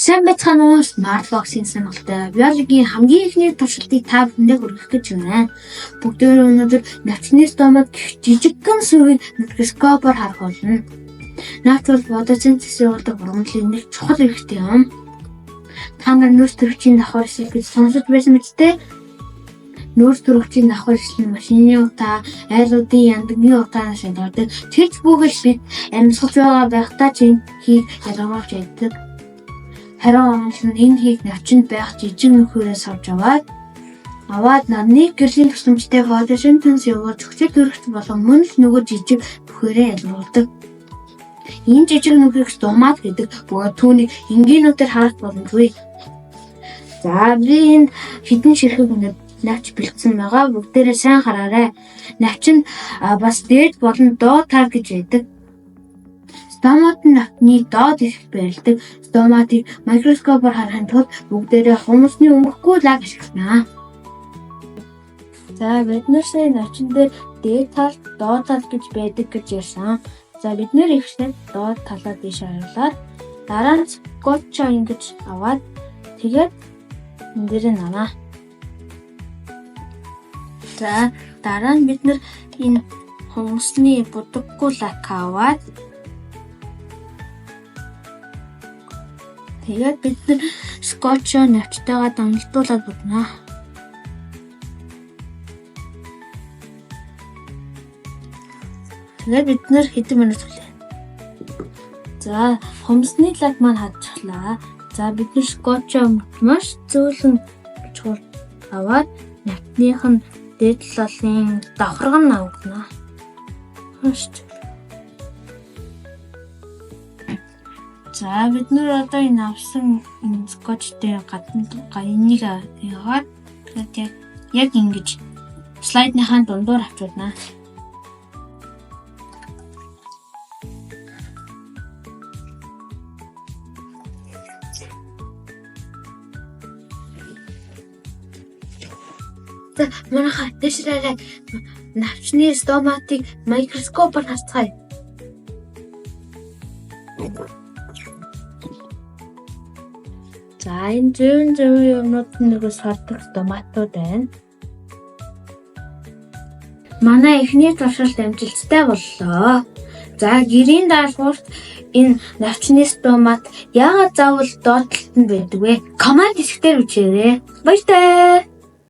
Сайн байцгаана уу? Smartbox-ийн сонирхолтой биологийн хамгийн эхний туршилтыг та бүхэндээ хүргэх гэж байна. Бүгдээрээ өнөөдөр навчны стомат гэх жижигхэн сүвийг микроскопоор харах болно. Навч бол фотосинтез явуулдаг ургамлын нэг чухал эрхтэй юм. Та нар нөөц төрөгчийн давхар ишил гэж сонсож байсан мэт дээ? Нөөц төрөгчийн давхар ишил нь машины утаа, айлуудын яндагийн утаанаас шалгардаг. Тэр ч бүхэл бид амьсгалж байгаа байхдаа ч энэ хийг ялгаруулж яддаг. Харин ургамал нь энэ хийг навчинд байх жижиг нөхөрөөс авч аваад нарны гэрлийн тусламжтай фотосинтез явуулж хүчил төрөгч болон мөн л нөгөө жижиг бүхээрээ ялгаруулдаг. Энэ жижиг нүхийг стомат гэдэг бөгөөд түүнийг энгийнүүдээр харах боломжгүй. За би энд хэдэн ширхэг навч бэлдсэн байгаа. Бүгдээрээ сайн хараарай. Навч нь бас дээд болон доод тал гэж байдаг. Стомат нь навчны доод хэсэгт байрладаг. Стоматыг микроскопоор харахын тулд бүгдээрээ хумсны өнгөгүй лаг ашиглана. За бид нар сая навчин дээр дээд тал, доод тал гэж байдаг гэж ярьсан. За бид нэр ихшээд доод талаа дээш харуулаад дараа нь скотчоо ингэж аваад тэгээд энэ дээр нана. За дараа нь бид нар энэ хумсны будаггүй лак аваад тэгээд бид нар скотчоо навчтайгаа дамжуулаад будна. Тэгээд бид нэр хэдэн минут хүлээн. За хумсны лаг маань хадчихлаа. За бид нар скотчоо маш зөөлөн чухал аваад навтных нь дээд талын давхарга нь авна. Маш За бид нар одоо энэ авсан энэ скотчтой гадна энийг яваад тэгээд яг ингэж слайдныхаа дундуур авчулна. За манайхаа дэшрээрээ навчны стоматыг микроскопоор харцгаая. За энэ зүүн зүүн юмнууд нь нөгөө сордог стоматууд байна. Манай эхний туршилт амжилттай боллоо. За гэрийн даалгаварт энэ навчны стомат яагаад заавал доод талд нь байдаг вэ? Коммент хэсгээр бичээрэй. Баяртай.